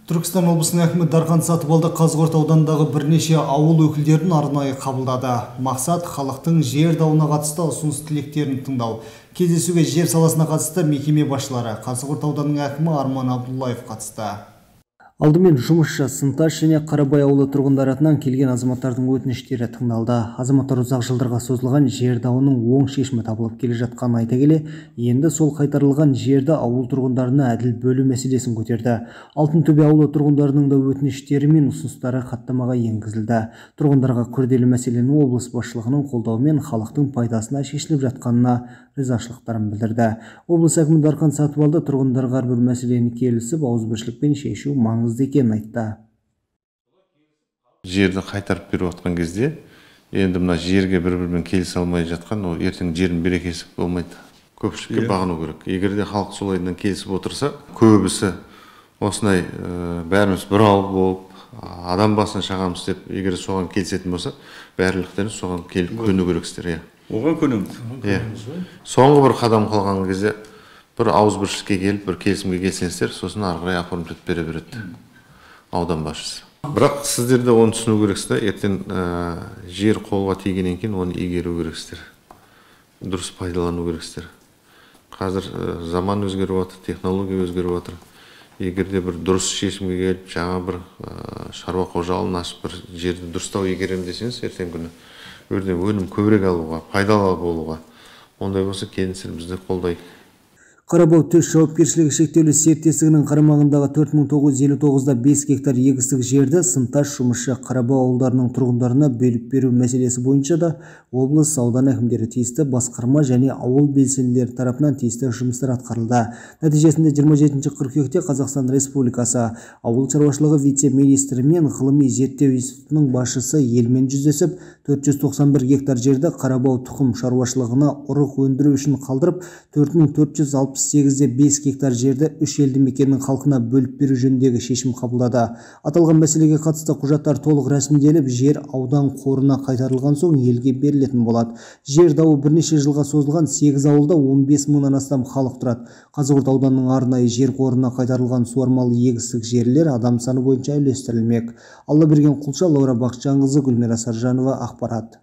Түркістан облысының әкімі Дархан Сатыбалды Қазығұрт ауданындағы бірнеше ауыл өкілдерін арнайы қабылдады. Мақсат халықтың жер дауына қатысты ұсыныс тілектерін тыңдау. Кездесуге жер саласына қатысты мекеме басшылары, Қазығұрт ауданының әкімі Арман Абдуллаев қатысты. Алдымен Жұмысшы, Сынташ және Қарабай ауылы тұрғындары атынан келген азаматтардың өтініштері тыңдалды. Азаматтар ұзақ жылдарға созылған жер дауының оң шешімі табылып келе жатқанын айта келе, енді сол қайтарылған жерді ауыл тұрғындарына әділ бөлу мәселесін көтерді. Алтынтөбе ауылы тұрғындарының да өтініштері мен ұсыныстары хаттамаға енгізілді. Тұрғындарға күрделі мәселенің облыс басшылығының қолдауымен халықтың пайдасына шешіліп жатқанына ризашылықтарын білдірді. Облыс әкімі Дархан Сатыбалды тұрғындарға әрбір мәселені келісіп, ауызбіршілікпен шешу маңызды екенін айтты. Жерді қайтарып беріп жатқан кезде, енді мына жерге бір-бірімен келісе алмай жатқан, ол ертең жердің берекесі болмайды. Көпшілікке бағыну керек. Егер де халық солайынан келісіп отырса, көбісі осындай бәріміз бір ауыл болып, адам басын шағамыз деп, егер соған келісетін болса, барлықтарыңыз соған келіп көну керексіздер, иә. Оған көнеміз. Иә. Соңғы бір қадам қалған кезде бір ауызбіршілікке келіп, бір келісімге келсеңіздер, сосын ары қарай оформить бере береді аудан басшысы. Бірақ сіздер де оны түсіну керексіздер, ертең жер қолға тигеннен кейін оны игеру керексіздер. Дұрыс пайдалану керексіздер. Қазір заман өзгеріп жатыр, технология өзгеріп жатыр. Егер де бір дұрыс шешімге келіп, жаңа бір шаруа қожалығын ашып, бір жерді дұрыстау игеремін десеңіз, ертең күні өнім көбірек алуға, пайдалы болуға, ондай болса келіңіздер, бізді қолдайық. Қарабау төс жауапкершілігі шектеулі серіктестігінің қарамағындағы 4959,5 гектар егістік жерді Сынташ, Жұмысшы, Қарабау ауылдарының тұрғындарына бөліп беру мәселесі бойынша да облыс, аудан әкімдері, тиісті басқарма және ауыл белсенділері тарапынан тиісті жұмыстар атқарылды. Нәтижесінде 27 қыркүйекте Қазақстан Республикасы Ауыл шаруашылығы вице-министрі мен ғылыми зерттеу институтының басшысы елмен жүздесіп, 491 гектар жерді Қарабау тұқым шаруашылығына ұрық өндіру үшін қалдырып, 4468,5 гектар жерді үш елді мекеннің халқына бөліп беру жөніндегі шешім қабылдады. Аталған мәселеге қатысты құжаттар толық рәсімделіп, жер аудан қорына қайтарылған соң елге берілетін болады. Жер дауы бірнеше жылға созылған 8 ауылда 15 мыңнан астам халық тұрады. Қазығұрт ауданының арнайы жер қорына қайтарылған суармалы егістік жерлер адам саны бойынша үлестірілмек. Аллаберген Құлша, Лаура Бақытжанқызы, Гүлмира Саржанова, ақпарат.